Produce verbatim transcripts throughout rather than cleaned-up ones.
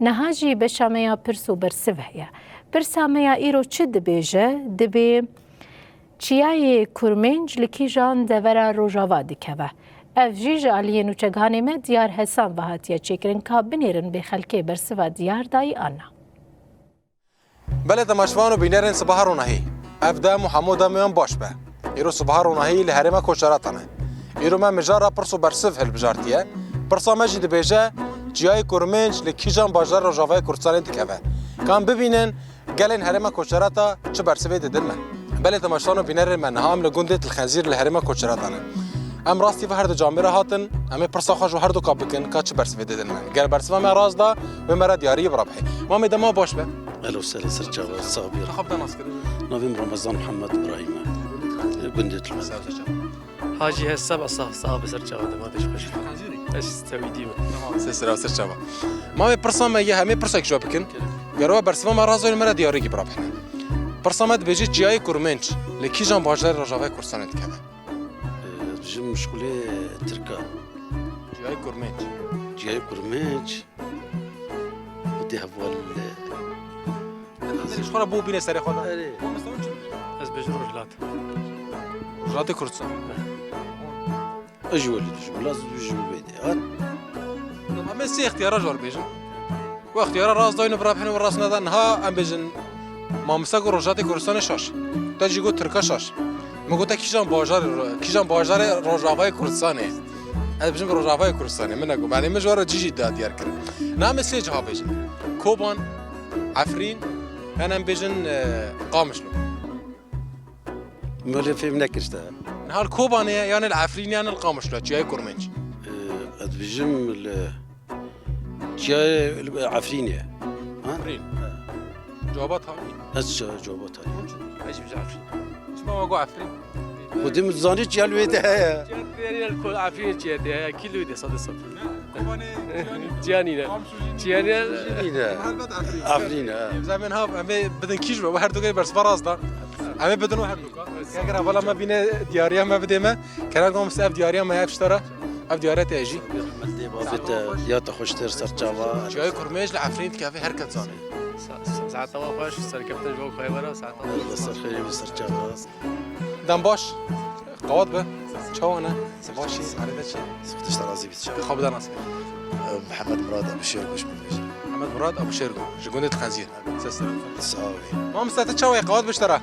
Niha jî beşa me ya pirs û bersiv heye. Pirsa me ya îro çi dibêje? Dibê çiyayê Kurmênc li kîjan devera Rojava dikeve? Ev jî ji aliyê nûçegihanê me Diyar Hesan ve hatiye çêkirin. Ka binêrin bê xelkê bersiva diyar dayî an na. Belê temaşevan û bînerên Sibaha Ronahî. Ev dem û hemû demên baş be. Îro Sibaha Ronahî li herêma Koçerata ne. Îro me mijara pirs û bersiv hilbijartiye. Pirsa me jî dibêje, çiyayê Kurmênc li kîjan bajarê Rojavayê Kurdistanê dikeve? Ka em bibînin, gelên herêma Koçerata çi bersivê didin me? Belê temaşevan û bînerên me, niha em li gundê Tilxenzîr li herêma Koçerata ne. Em rastî ve her du camêra hatin, em ê pirsa xwe ji her du ka bikin, ka çi bersivê didin me. Ger bersiva me rast da, wê me re diyarî bira bihê. Mamê dema baş be. Elo, ser, ser çava, sax bî. Xwe bi dest nas kirin. Navê min Ramazan Muhammed Ibrahim e. Gundê Tilxenzîr. Hacî Hesab, sax, sax be, ser çava, dema te xweş. Ez tewîdî me. Tamam, ser, ser, ser çava. Mamê pirsa me ye, hemê pirsa ki jawab bikin. Gero bersiva me rast da, me re diyarî bira bihê. Pirsa me dibêje çiyayê Kurmênc li kîjan bajarê Rojavayê Kurdistanê dikeve? Ee, bizim şkolê Tirka. Çiyayê Kurmênc. Çiyayê Kurmênc. Xwedê heval. Ji xwe re bû bîne serê xwe de. Erê. Mamoste, hûn çi dibêjin? Ez bêjim Rojhilat. Rojhilatê Kurdistan. Ez ji welî dijim. Laz ji wê de. An. Em ê sê ixtiyara ji we re bêjin. Wê ixtiyara rast dayîn û bira bihêne, wê rast neda. Niha em bêjin, mamoste got Rojhilatê Kurdistanê şaş. Te jî got Tirka şaş. Min got te kîjan bajarê, kîjan bajarê Rojavayê Kurdistanê? Ez bêjim Rojavayê Kurdistanê. Min negot. Belê min ji we re cî jî da diyar kirin. Niha em ê sê ciha bêjin. Koban, Efrîn, yan em bêjin, e, Qamişlo. Min lê fêm nekir te. Niha li Kobanê ye, yan li Efrînê, yan li Qamişlo, çiyayê Kurmênc? Ee, ez dibêjim li çiyayê, li Efrînê. Ha? Efrîn. Cewaba tanî. Ez ce-, cewaba tanî. Ez jî Efrîn. Çima we got Efrîn? Xwedê min zanî çiya li wê de heye. Efrîn çiya de heye, kî li wê de sade sade. Kobanê Ciyanî ne. Ciyanî ne. Ciyanî ne. Helbet Efrîn. Efrîn, he. Zemên ha, em ê bidin kîj be, her du gey bersiva rast da. Em ê bidin o her du. Eger hevala me bîne diyariya me bidê me, kerem mamoste ev diyariya me ev ştara, ev diyariya te jî. Rahmetli babê te, ya te xweştir ser çava. Çiyayê Kurmênc li Efrîn dikeve her kes zane. Sa-, sa-, saeta we xweş, serkeftin ji bo xwe were, saeta we xweş. Ser xêrê ve ser çava. Dem baş. Qewat be. Çawa ne? Baş î, erê te çi? Xwe tişta razî bît, çawa. Xwe bi dest nas kir. Mihemed Murad Ebûşêrgo ji min dibêje. Mihemed Murad Ebûşêrgo. Ji gundê Tilxenzîr. Ser ser. Sağ ol. Mamoste, tu çawa yî? Qewat be ji te re.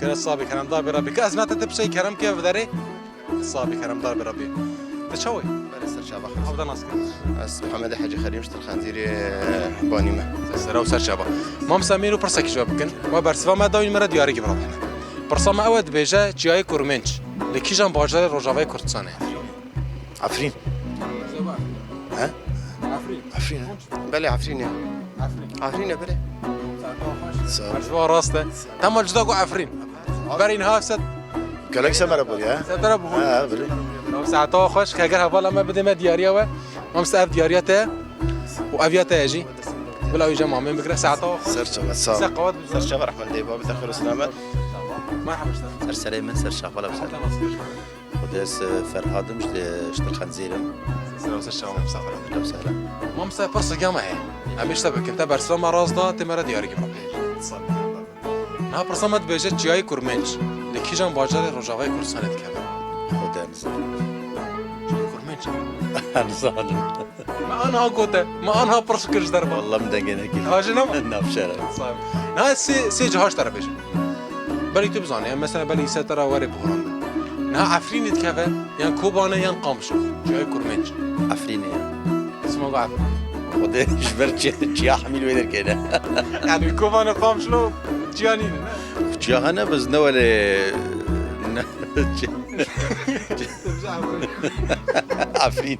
Kere sabî, keremdar be Rabbî. Ke ez nate te piçeyî kerem ke viderê. Sabî, keremdar be Rabbî. Tu çawa yî? Belê, ser çava. Xwe bi dest nas kir. Ez Mihemed Hecî Xelîl ji Tilxenzîrê, e, banî me. Ser ser û ser çava. Mamoste, em ê îro pirsekî ji we bikin. We bersiva me dayîn, me re diyarîkî bira bihêne. Pirsa me ew e, dibêje, çiyayê Kurmênc li kîjan bajarê Rojavayê Kurdistanê? Efrîn. He? Efrîn, he? Belê, Efrîn e. Efrîn e, belê. Sağ ol. Bersiva rast e. Tema cida got Efrîn. Berî niha set. Gelek se me re bû ya. Set te re bû. Ha, belê. Saeta xweş, ke ger hevala me bidê me diyariya we. Mamoste, ev diyariya te ye. Û ev ya te ye jî. Bila wî cem amên bigire, saeta xwe. Ser çava, sağ ol. Ser çava, rehmet dê, babê te xêr û selamet. Merhaba işte. Ser serê min, ser çava, ser. Xwedê, ez Ferhad im, ji, ji Tilxenzîr im. Selam, ser çava, ser çava. Selam, selam. Mamoste, pirsek ya me heye. Em ê ji te bikin, te bersiva me rast da, tê me re diyarîkî bira bihê. Niha pirsa me dibêje, çiyayê Kurmênc li kîjan bajarê Rojavayê Kurdistanê dikeve? Xwedê nizanim. Çiyayê Kurmênc? Nizanim. Me anha gote, me anha pirs kir ji derve. Wallah, min dengê nekir. Ha, ji nema? Navşera. Niha sê, sê ciha ji te re bêjim. Belê tu bizanî, em mesela belê îse te re were bihurandin. Niha Efrînê dikeve, yan Kobanê, yan Qamişlo. Çiyayê Kurmênc. Efrînê ya. Çima got Efrîn? Xwedê ji ber çi-, çiya hemî li wê derkeve. Yanî Kobanê, Qamişlo çiya nîne, ne? Çiya hene, bes ne welê, ne, çi-, Efrîn.